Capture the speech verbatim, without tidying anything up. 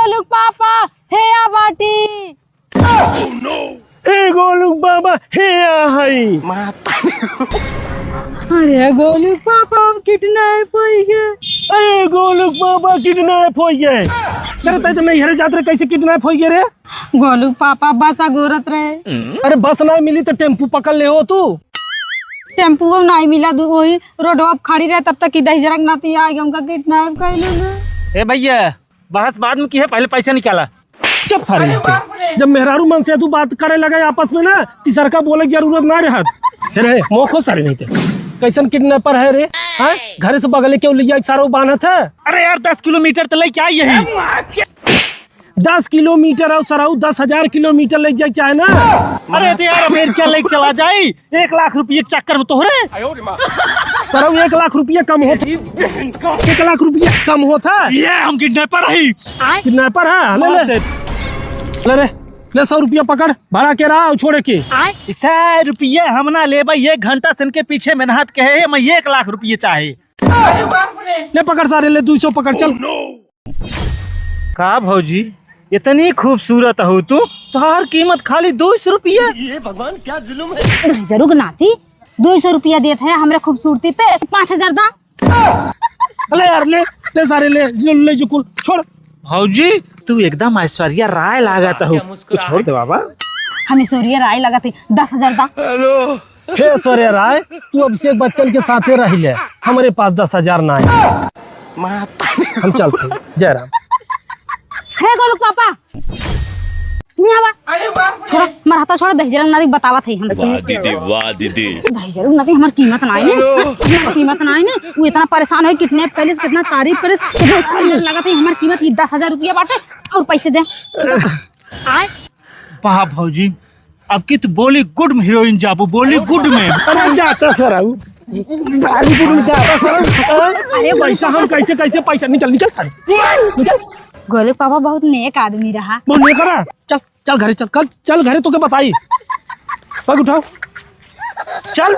लोग पापा, हे आ बाटी। ए गोलू बाबा, हे आ हई। अरे गोलू पापा, हम किडनैप होई गए। ए गोलू बाबा, किडनैप होई गए। अरे तै तो नैहरे जात रहे, कैसे किडनैप होई गए रे? गोलू पापा बस अगोरत रहे। अरे बस ना मिली तो टेम्पू पकड़ ले हो तू। टेम्पू ना मिला, दू वही रोडवा पे खड़ी रहे, तब तक कि दहिजरक नाती आ गया, उनका किडनैप कर लेना। ए भैया, बहस बाद में की है, पहले पैसा निकाला। चुप सारे नहीं थे। जब मेहरारू मन से तू बात करे लगे आपस में ना, तीसरका बोले की जरूरत ना रहत। हे रे, मोखो सारे नहीं थे। कैसन किडनैपर है रे? हाँ? घरे से बगले क्यों लिया सारो बांधत है? अरे यार, दस किलोमीटर तो लेके आई यही। दस किलोमीटर और सराऊ दस हजार किलोमीटर ले जाए चाहे ना। अरे तो यार, अमेरिका लेके चला जाई। एक लाख रुपये के चक्कर में तोहरे। सरऊ, एक लाख रुपया कम होत, एक लाख रुपया कम होत है। ये हम किडनैपर हई। किडनैपर है? ले, ले। ले रे, ले सौ रुपया पकड़, भाड़ा के रहा और छोड़े के। सौ रुपया हम ना लेबे, एक घंटा से इनके पीछे मेहनत के है, मैं एक लाख रुपये चाहे। ले पकड़ सारे, ले दो सौ पकड़, चल। का भौजी, इतनी खूबसूरत हो तू, तोहार कीमत खाली दो सौ रुपया? ये भगवान, क्या जुल्म है। दहिजरू के नाती, दो सौ रुपया देत है हमरे खूबसूरती पे, पाँच हजार दा। अरे यार, ले, ले सारे, ले, ले, ले जो कुल, छोड़। भौजी, तू एकदम ऐश्वर्या राय लागत हो। तू छोड़ दे बाबा। हम ऐश्वर्या राय लागत है, दस हजार दा। हे ऐश्वर्या राय, तू अभिषेक बच्चन के साथे रह ले, हमरे पास दस हजार ना है। हम चलते हैं, जय राम। हे गोलू पापा, नहीं आवा। छोड़ा, मर हता छोड़ा, दहिजरक नाती बतावत है हम। वाह दीदी, वाह दीदी। दहिजरक नाती हमार कीमत ना है ने, हमार कीमत ना है ने। वो इतना परेशान है, किडनैप करिस, कितना तारीफ करिस, कितना सुंदर लगत है, हमार कीमत ये दस हजार रुपया बाटे और पैसे दे। वाह भौजी, अब की तो बॉलीवुड में हीरोइन जाबू, बॉलीवुड में। अरे जाता सरऊ, बॉलीवुड में जाता सरऊ। अरे पैसा हम कैसे, कैसे पैसा, निकल, निकल सारे, निकल। गोलू पापा बहुत नेक आदमी रहा। वो नेक रहा। चल, चल घरे चल, कल चल घरे, तोके बताई। पग उठाओ, चल।